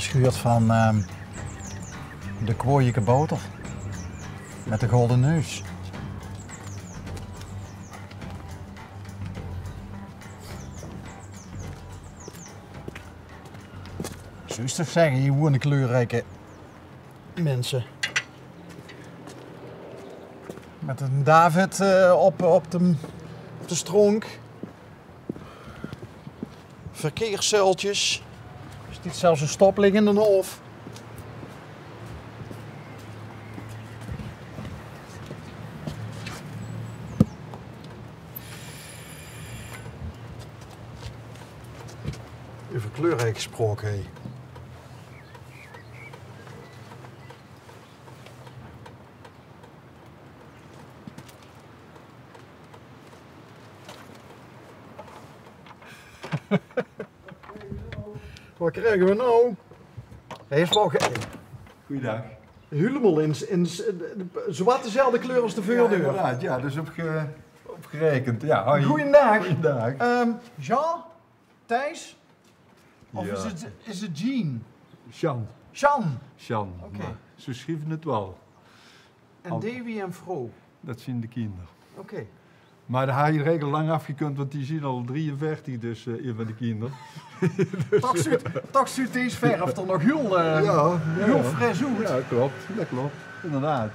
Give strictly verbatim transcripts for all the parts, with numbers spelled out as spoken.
Schuurt van, ehm, de kwaaie kabouter met de golden neus. Zouws toch zegge, hie woene kleurrijke minse. Met een David, eh, op, op de, op de stronk. Verkeerszeiltjes. Er stiet zelfs een stoplicht in den hof. Euver kleurrijk gesproke, hè. Wat kriege we nou? Hij is wel ge- Goeiedag. Helemaal in, in, zowat dezelfde kleur als de veurdeur. Ja, inderdaad. Ja, dus op ge-, op gerekend. Ja, hoi. Goeiedag. Goeiedag. Ehm, Jean? Thijs? Of is het, is het Jean? Sjan. Sjan? Sjan, oké. Maar ze schrijven het wel. En Davy en Fro? Dat zien de kinder. Oké. Maar de haaj regel lang afgekund, want die zien al drieënveertig, dus, eh, een van de kinder. Toch zuut, toch zuut deze verf er nog heel, eh, heel fris oet. Ja, klopt. Dat klopt. Inderdaad.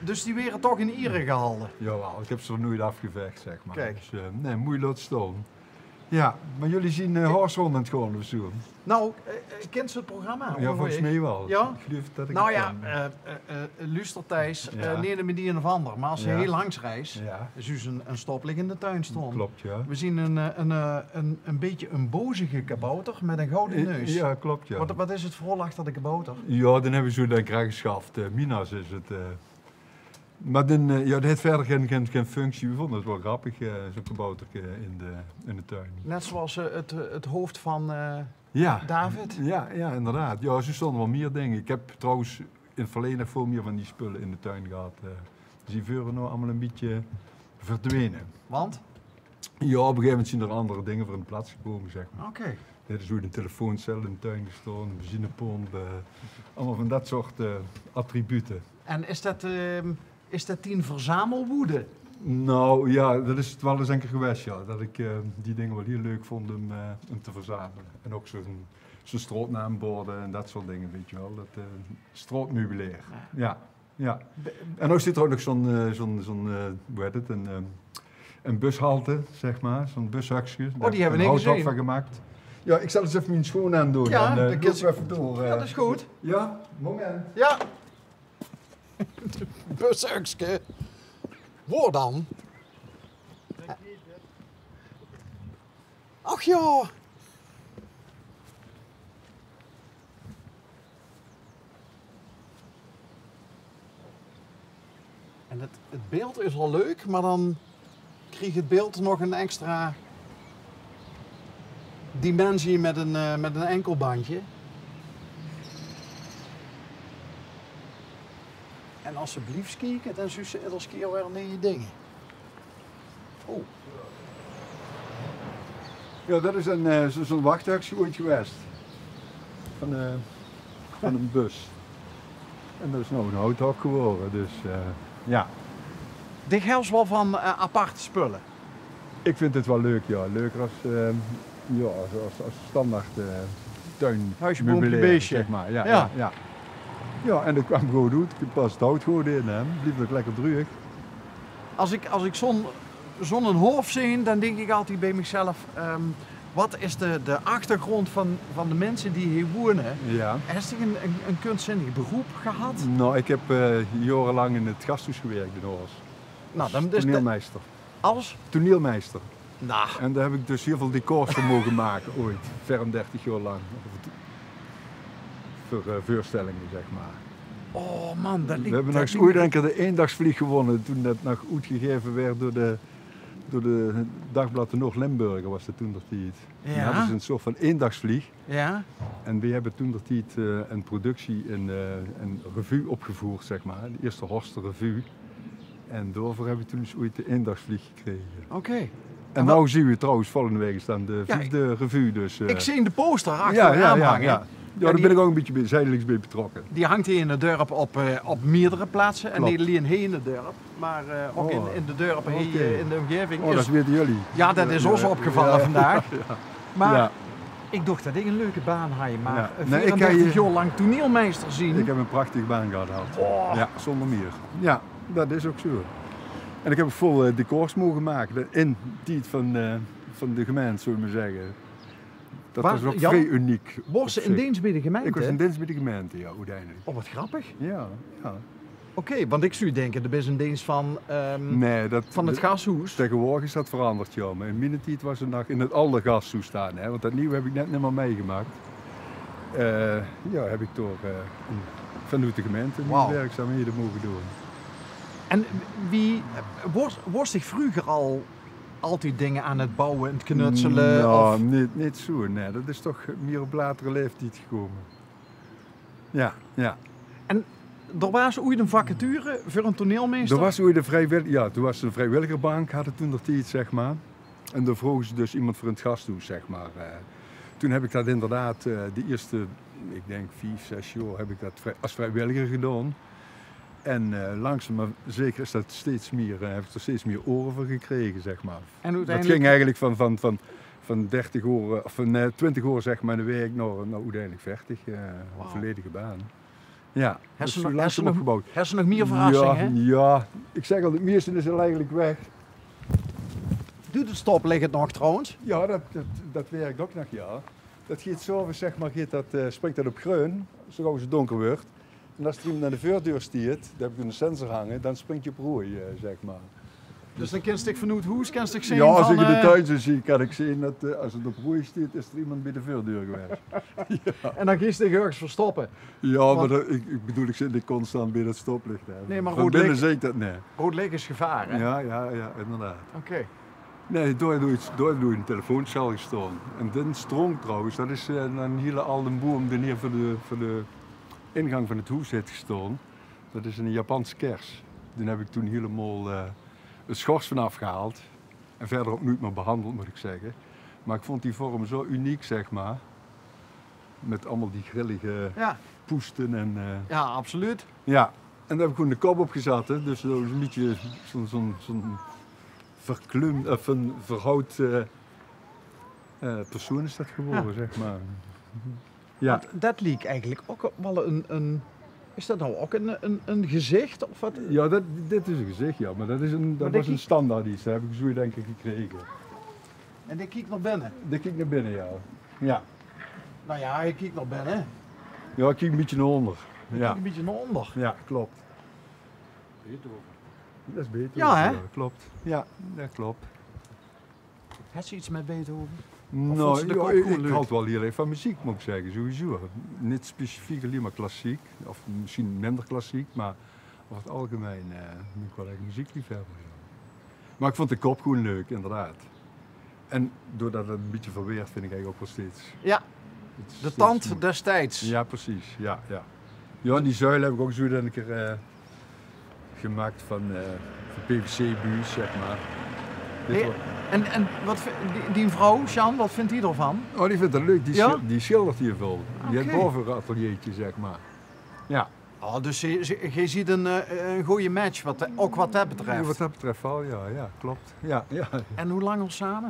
Dus die weren toch in iere gehalde? Jawel, ik heb ze er nooit afgevecht, zeg maar. Kijk. Dus, eh, nee, moei laten staan. Ja, maar jullie zien, eh, hoors rond aan het gaan of zo. Nou, eh, eh, kent ze het programma? Ja, volgens mij wel. Ja? Ik geloof dat ik het ken. Nou ja, eh, eh, eh, luister Thijs, eh, neet met die een of ander, maar als ze heel langs reis, is dus een, een stoplicht in de tuin staan. Klopt, ja. We zien een, eh, een, eh, een, een beetje een bozige kabouter met een gouden neus. Ja, klopt, ja. Wat, wat is het verhaal achter de kabouter? Ja, dan hebben we zo dan graag geschaft. Eh, Minas is het, eh, Maar dan, eh, ja, dat heeft verder geen, geen, geen functie. We vonden het wel grappig, eh, zo'n kabouterke in de, in de tuin. Net zoals, eh, het, eh, het hoofd van, eh, David. Ja, ja, inderdaad. Ja, zo stonden wel meer dingen. Ik heb trouwens in het verleden nog veel meer van die spullen in de tuin gehad. Eh, die zijn verder nou allemaal een beetje verdwenen. Want? Ja, op een gegeven moment zijn er andere dingen voor in de plaats gekomen, zeg maar. Oké. Ja, dus hoe een telefooncel in de tuin gestonden, een benzinepomp, eh, allemaal van dat soort, eh, attributen. En is dat, ehm, is dat dien verzamelwoede? Nou ja, dat is het wel eens een keer geweest, ja. Dat ik, eh, die dingen wel heel leuk vond om, eh, om te verzamelen. En ook zo'n, zo'n straatnaamborden en dat soort dingen, weet je wel. Dat, eh, straatmeubilair. Ja. Ja. En nou zit er ook nog zo'n, eh, zo'n, zo'n, eh, hoe heet het, een, ehm, een bushalte, zeg maar, zo'n bushokske. Oh, die hebben we niet gezien. Daar heb ik een houthok van gemaakt. Ja, ik zal eens even mijn schoen aandoen. Ja, dan, eh, dan lopen we even door, eh. Ja, dat is goed. Ja, moment. Ja. Bushokske. Waar dan? Ach ja. En het, het beeld is al leuk, maar dan krijgt het beeld nog een extra dimensie met een, eh, met een enkelbandje. En als ze blieft kijken, dan zuut ze iedere keer weer nieuwe dingen. Oh. Ja, dat is een, eh, zo-, zo'n wachthokske ooit geweest. Van, eh, van een bus. En dat is nou een houthok geworden, dus, eh, ja. Dich hels wel van, eh, aparte spullen? Ik vind het wel leuk, ja. Leuker als, eh, ja, als, als, als standaard, eh, tuinmeubilair, huisboompjebeestje, zeg maar. Ja, ja, ja. Ja, en dat kwam goed uit. Ik pas het hout goed in, hè. Blijft ook lekker droog. Als ik, als ik zo'n, zo'n hof zie, dan denk ik altijd bij mezelf, ehm, wat is de, de achtergrond van, van de mensen die hier wonen? Ja. Is het een, een, een kunstzinnig beroep gehad? Nou, ik heb, eh, jarenlang in het gasthuis gewerkt in Horst. Nou, dan is de... Toneelmeester. Als? Toneelmeester. Nou. En daar heb ik dus heel veel decors voor mogen maken ooit, vijfendertig jaar lang. Voor, eh, voorstellingen, zeg maar. Oh man, dat lijkt... We hebben nog eens ooit een keer de eendagsvlieg gewonnen toen dat nog uitgegeven werd door de, door de dagblad De Noord-Limburger was dat toen der tijd. Ja. Die hadden ze een soort van eendagsvlieg. Ja. En we hebben toen der tijd, eh, een productie, een, eh, een revue opgevoerd, zeg maar. De eerste Horster revue. En daarvoor heb ik toen eens ooit de eendagsvlieg gekregen. Oké. En nou zien we trouwens volgende week staan de vijfde revue, dus, eh. Ik zie de poster achter ja, ja, ja, hangen. Ja. Ja, dao bin ich ouch ein bietje bie, zijdeliks bie betrokke. Die hangt hie in 't dörp op, eh, op meerdere plaatse. En neet allein hie in 't dörp, mer, eh, ouch in, in de dörpe hie, eh, in de omgeving. Oh, dat weite geer. Ja, dat is ós opgevalle vandaag. Mer ich dach dat ich ein leuke baan haj, mer veerendertig jaor lang toneelmeister zeen. Ich höb ein prachtige baan gehad. Ja, zónger mieër. Ja, dat is ouch zoe. En ich höb vol, eh, decors moge make in tied van, eh, van de gemeinte, zólle v'r mer zègke. Dat waas ouch vrie uniek. Waors se in deens bie de gemeinte? Ich waas in deens bie de gemeinte, ja, oeteindelik. Oh, wat grappig. Ja, ja. Oké, want ich zou dinke, de bis in deens van, ehm, van 't gashoes. Taegewoordig is dat veranderd, ja. Mer in miene tied waas 't nog in 't alde gashoes staon, hè, want dat nuuj höb ich net nimmer mitgemaak. Eh, ja, höb ich toch, eh, vanoet de gemeinte mien werkzaamhede moge doon. En wie, eh, waors, waors dich vreuger al altied dinger aan 't bouwe en 't knutsele? Nou, of neet, neet zoe, nae. Dat is toch mieër op latere laeftied gekómme. Ja, ja. En d'r waas oeats ein vacature veur ein toneelmeister? D'r waas oeats ein vriewil-, ja, d'r waas ein vriewilligersbank, had 't toendertied, zeg maar. En dao vroge ze dus iemand veur in 't gasthoes, zeg maar. Eh, toen höb ich dat inderdaad, eh, de ierste, ich dink, vief, zes jaor höb ich dat vrij-, es vriewilliger gedaon. En, eh, langzaam maar zeker is dat steeds mieër, eh, höb ich d'r steeds mieër oere veur gekrege, zeg maar. En oeteindelik... Dat ging eigelik van, van, van, van dertig oere, of van, eh, twintig oere, zeg maar, in de waek nao, nao oeteindelik veertig, eh, volledige baan. Ja, dus langzaam opgebouwd. Höbs se nog mieër verrassinge? Ja, ich zeg al, 't mieërste is al eigelik weg. Doot 't stoplicht 't nog trouwens? Ja, dat, dat, dat werk ouch nog, ja. Dat geit 's aoves, zeg maar, geit dat, eh, springk dat op greun, zoe gauw es 't dónker weurt. En es d'r iemes aan de veurdeur steit, dao höb ich 'ne sensor hange, dan springk 'r op roead, eh, zeg maar. Dus dan kins se vanoet hoes, kins se zeen... Ja, es ich in de tuin zoe zeen, kan ich zeen dat, eh, es 't op roead steit, is d'r iemes bie de veurdeur gewaes. Ja. En dan geis se dich örges verstoppe. Ja, mer dat, ich, ich bedoel, ich zit neet constant bie dat stoplicht, hè. Nae, mer van binne zeen ich dat neet. Roead lich is gevaar, hè? Ja, ja, ja, inderdaad. Oké. Nae, dao haw ich, dao haw ich ein telefoonsjal gestange. En dae strónk trouwens, dat is, eh, ein hiele alde boum dae hie veur de, veur de ingank van 't hoes haet gestange. Dat is ein Japanse kers. Dae höb ich toen hielemaol, eh, 't sjors vanaaf gehaold. En wiejer ouch noeats mieër behandeld, mót ich zègke. Mer ich vónj die vorm zoe uniek, zeg maar. Mit allemaol die grillige poeste en, eh... Ja, absoluut. Ja, en dao höb ich gewoeën de kop op gezat, hè. Dus dat is ein bietje zoe'n, zoe'n, zoe'n verklum-, eh, ver-, verhoud, eh, eh, persoeën is dat gewore, zeg maar. Ja. Want dat liek eigelik ouch waal ein, ein, is dat noe ouch ein, ein, ein gezich of wat? Ja, dat, dit is ein gezich, ja. Mer dat is ein, dat waas ein standaard get. Dat höb ich zoe, dink ich, gekrege. En dae kiek nao binne? Dae kiek nao binne, ja. Ja. Nou ja, hae kiek nao binne. Ja, hae kiek ein bietje nao ónger. Hae kiek ein bietje nao ónger. Ja, klop. Dat is Beethoven. Ja, hè? Ja, klop. Ja, dat klop. Höbs se get mit Beethoven? Nou, ja, ich, ich haoj waal hiel erg van meziek, mót ich zègke, sowieso. Neet specifiek allein mer klassiek, of mesjien minder klassiek, mer euver 't algemein, eh, bin ich waal erg meziekliefhebber, ja. Mer ich vónj de kop gewoeën leuk, inderdaad. En doordat 't ein bietje verweerd, vinj ich eigelik ouch waal steeds... Ja, de tand destijds. Ja, precies. Ja, ja. Ja, en die zuil höb ich ouch zoe ein kier, eh, gemaak van, eh, van P V C-buus, zeg maar. Hey, en, en wat vi-, die, die vrouw, Sjan, wat vindj die d'rvan? Oh, die vindj 't leuk. Die, ja? Schil-, die sjildert hie väöl. Die haet... Oké. Baove 'n atelierke, zeg maar. Ja. Oh, dus ge-, ge-, geer zeet ein, eh, ein gooj match, wat, ouch wat dat betröf. Ja, wat dat betröf waal, ja, ja, klop. Ja, ja. En wie lang al same?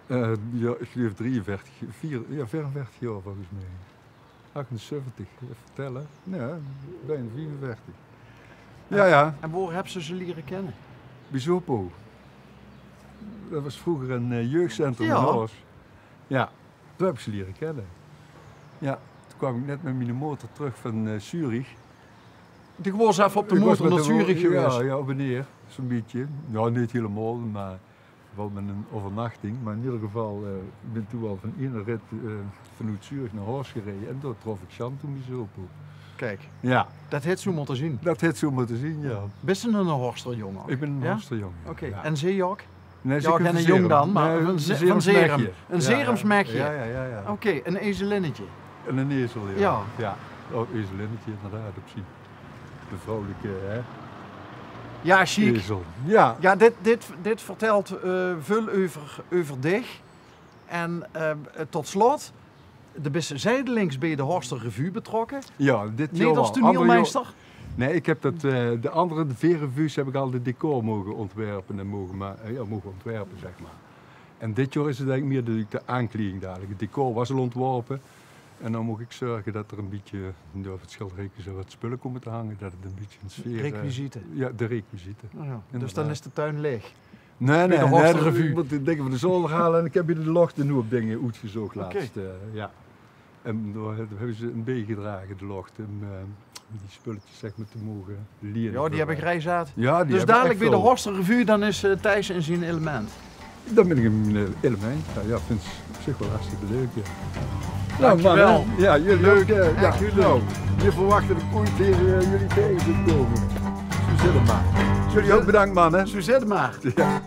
Eh, ja, ich geluif drieënveertig, veer, ja, veerenveertig jaor volges mich. Achtenzeventig, effe telle. Ja, bijna viefenveertig. Ja, ja. En wo höbs se ze liere kinne? Bie Zopo. Dat waas vreuger ein, eh, jeugdcentrum in Horst. Ja. Dao höb ich ze liere kinne. Ja, toen kwaam ich net mit miene motor trök van, eh, Zurich. Doe waors effe op de motor nao Zurich gewaes. Ja, ja, op en neer, zoe'n bietje. Ja, neet hielemaol, mer waal mit ein euvernachting. Mer in eder geval, eh, ich bin toen waal van eine rit, eh, vanoet Zurich nao Horst gereje en dao trof ich Sjan toen bie Zopo. Kiek, ja, dat haet zoe mótte zeen. Dat haet zoe mótte zeen, ja. Bis se eine Horster jóng? Ich bin eine Horster jóng, ja. Oké, en zie ouch? Nae, ze... Ja, kómme van Zerum. Geine jóng dan, mer van Zerum. Ein Zerems mechje. Ja, ja, ja, ja. Oké, ein ezelinnetje. En ein ezel, ja. Ja. Ja. Oh, ezelinnetje, inderdaad, op zich. De vrouwelijke, hè? Ja, sjiek. Ezel. Ja. Ja, dit, dit, dit vertelt, eh, väöl euver, euver dich. En, eh, tot slot, De bis zijdelings bij de Horster Revue betrokken. Ja, dit Niet jaor als wel. Ander jaor- toneelmeester. Nee, ik heb dat, eh, de andere veer revues heb ik al de decor mogen ontwerpen en mogen, ma eh, ja, mogen ontwerpen, zeg maar. En dit jaar is het eigenlijk meer de, de aankleding dadelijk. Het decor was al ontworpen. En dan mocht ik zorgen dat er een beetje, ja, het schilderijke zo wat spullen komen te hangen, dat het een beetje een sfeer... eh, Requisieten. Ja, de requisieten. Oh ja, dus Inderdaad. Dan is de tuin leeg. Nee, Bij nee, de nee, Horster ik Revue. Moet de dingen van de zolder halen en ik heb hier de lochten nu op dingen uitgezocht Oké. Laatst. Eh, ja. En daar hebben ze een bijgedragen, de lochten, om eh, die spulletjes zeg maar te mogen leren. Ja, die heb ik rijzaad. Ja, die Dus heb ik dadelijk echt bij de wel. Horster Revue, dan is eh, Thijs in zijn element. Dan ben ik in mijn element. Ja, ja, vind ik op zich wel hartstikke leuk. Ja. Dankjewel. Man, hè? Ja, jullie Leuk. ook. Eh, ja, Echt heel leuk. Nou, je verwacht dat ik ooit hier eh, jullie tegen zit komen. Zo zit het maar. Jullie ook bedankt, man. Hè? Suzette maar. Ja.